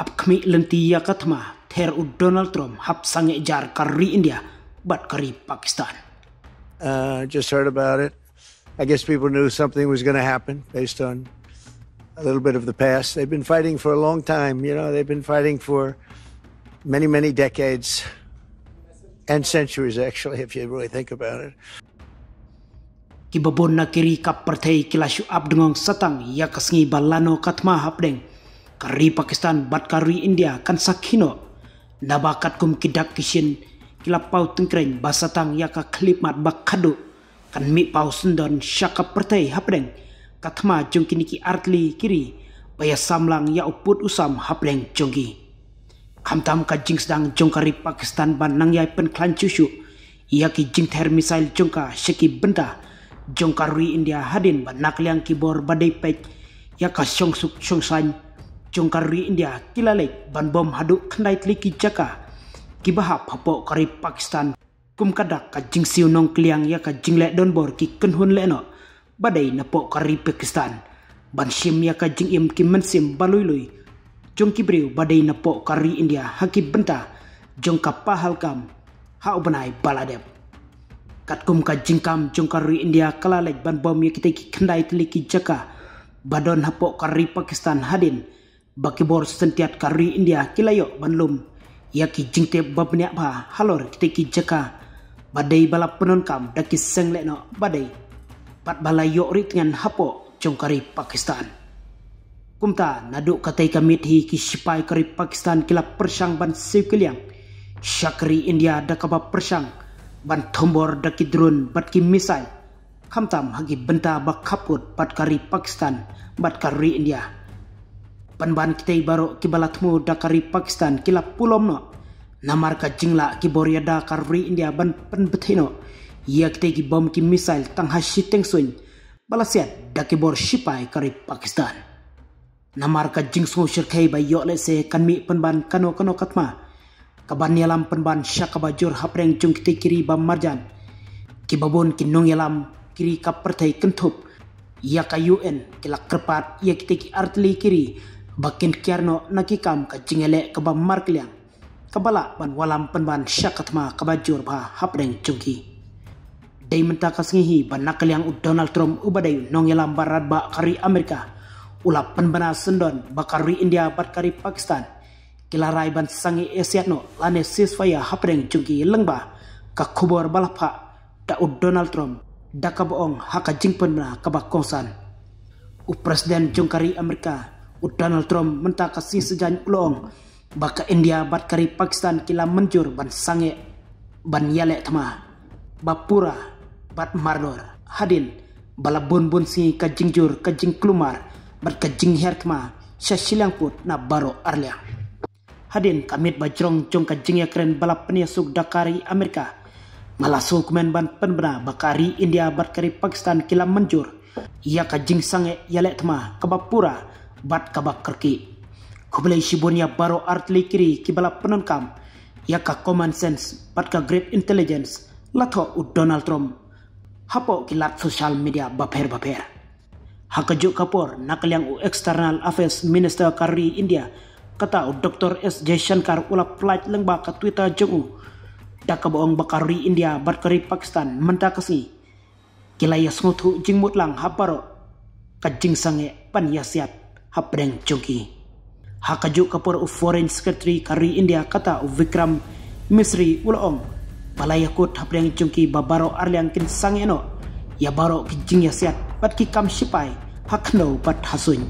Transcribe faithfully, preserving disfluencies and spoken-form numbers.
Ap khmih lynti ïa ka thma ther u Donald Trump hap sangeh jar ka ri India bad ka ri Pakistan. Uh, just heard about it. I guess people knew something was going to happen based on a little bit of the past. They've been fighting for a long time. You know, they've been fighting for many, many decades and centuries, actually, if you really think about it. Ki babun na ki ri ka pyrthei ki la shu ap dngong satang ïa ka sngi ba lano ka thma hapdeng ka ri Pakistan bad ka ri India kan sakhi noh. Naba katkum ki dak ki shin ki la paw tyngkreng ba satang ïa ka khyllipmat ba khadduh kan mih paw syndon sha ka pyrthei hapdeng ka thma jong kine ki artylli ki ri ba ïa samlang ïa u pud u sam hapdeng jong ki. Khamtam ka jingsdang jong ka ri Pakistan ba nang ïai pynkhlaiñ shuh shuh ïa ki jingther missile jong ka sha ki bynta jong ka ri India hadien ba na ka liang ki bor ba dei peit ïa ka shongsuk shongsaiñ jong ka ri India ki la leit ban bom haduh khyndai tylli ki jaka kiba hap hapoh ka ri Pakistan. Kum ka dak ka jingsiew nongkliang ïa ka jingleh donbor ki kynhun lehnoh ba dei napoh ka ri Pakistan ban shim ïa ka jingim ki mynsiem ba lui lui jong ki briew ba dei napoh ka ri India ha ki bynta jong ka Pahalgam ha u bnai ba la dep. Katkum ka jingkam jong ka ri India ka la leit ban bom ïa kitei ki khyndai tylli ki jaka ba don hapoh ka ri Pakistan hadien ba ki bor syntiat ka ri India ki la ïoh ban lum ïa ki jingtip ba bniah bha halor kitei ki jaka ba dei ba la pyndonkam da ki seng lehnoh ba dei bad ba la ïoh ri tngen hapoh jong ka ri Pakistan. Kumta naduh katei ka miet hi ki shipai ka ri Pakistan ki la pyrshang ban siew kylliang sha ka ri India da kaba pyrshang ban thombor da ki drone bad ki missile khamtam ha ki bynta ba khappud bad ka ri Pakistan bad ka ri India. Pynban kitei baroh kiba la thmu da ka ri Pakistan ki la pulom noh namar ka jinglah ki bor ïada ka ri India ban pynbthei noh ïa kitei ki bom ki missile tang ha shiteng suiñ ba la siat da ki bor shipai ka ri Pakistan. Namar ka jingsngew shyrkhei ba ïoh lehse kan mih pynban kano kano ka thma kaban ïalam pynban sha kaba jur hapdeng jong kitei ki ri ba marjan. Kiba bun ki nongïalam ki ri ka pyrthei kynthup ïa ka U N ki la kyrpad ïa kitei ki artylli ki ri ba kin kiar noh na ki kam ka jingïaleh kaba markylliang kaba lah ban wallam pynban sha ka thma kaba jur bha hapdeng jong ki. Dei mynta ka sngi hi ba na ka liang u Donald Trump uba dei u nongïalam ba radbah ka ri Amerika u la pynbna syndon ba ka ri India bad ka ri Pakistan ki la rai ban sangeh ïasiat noh lane ceasefire hapdeng jong ki lyngba ka khubor ba la phah da u Donald Trump da kaba ong ha ka jingpynbna kaba kongsan. U President jong ka ri Amerika u Donald Trump mynta ka sngi Saitjaiñ u la ong ba ka India bad ka ri Pakistan ki la mynjur ban sangeh ban ïaleh thma ba pura bad mardor hadien ba la bun bun sngi ka jingjur ka jingkulmar bad ka jinghiar thma sha shiliang pud na baroh arliang. Hadien ka miet ba jrong jong ka jingïakren ba la pynïasuk da ka ri Amerika nga la sngewkmen ban pynbna ba ka ri India bad ka ri Pakistan ki la mynjur ïa ka jingsangeh ïaleh thma kaba pura bad kaba kyrkieh. Khublei shibun ïa baroh artylli ki ri kiba la pyndonkam ïa ka common sense bad ka great intelligence, la thoh u Donald Trump hapoh ki lad social media bapher bapher. Ha kajuh ka por na ka liang u External Affairs Minister ka ri India kata u Doctor S Jaishankar u la pynlait lyngba ka Twitter jong u da kaba ong ba ka ri India bad ka ri Pakistan mynta ka sngi ki la ïasngewthuh jingmut lang ha baroh ka jingsangeh ban ïasiat hapdeng jong ki. Ha kajuh ka por u Foreign Secretary ka ri India kata u Vikram Misri u la ong ba la ïakut hapdeng jong ki ba baroh arliang kin sangeh noh ïa baroh ki jingïasiat bad ki kam shipai ha khyndew bad ha suiñ.